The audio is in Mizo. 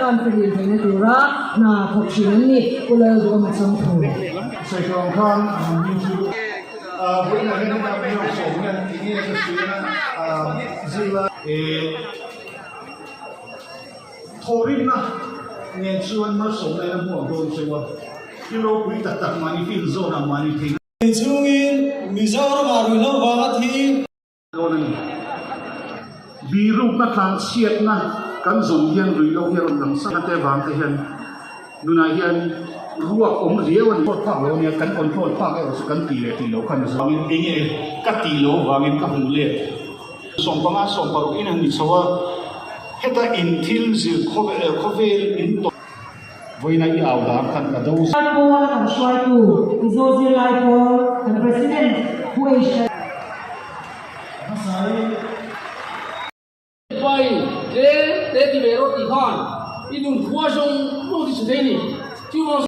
tan fihlim theihna tura hna thawk thin an ni, Pu Lalduhawma Changthu. Sawi ang khan min chu vawiinah hian heta mi ho sawm hian enge ka hria zirlai thawhrimna nen chuan malsawmna in a hmuak dawn cheu a, thil ropui tak tak mahni field zawn ah mahni theihna. Chungin Mizoramah ruihhlo vanga thi. Dawn a ni. Birukna tlanchhiatna kan zawn hian ruihlo hi a rawn lang sak a te vang te hian nunah hian ruak awm riau a ni. Control phak lo a nia, kan control phak erawh chu kan tih leh tih loh khan vangin enge ka tih loh vangin ka hmuh let. 15 16 in an ni chho a, heta in thil zir khawvel in tawh. Vawiina i au dan khan ka do. Lai pawl a kan hruaitu Mizo zirlai pawl kan President Pu H. Pai tlem te ti ve rawh tih khan i nun khua zawng zawng ti chhe thei a ni. Chuvang.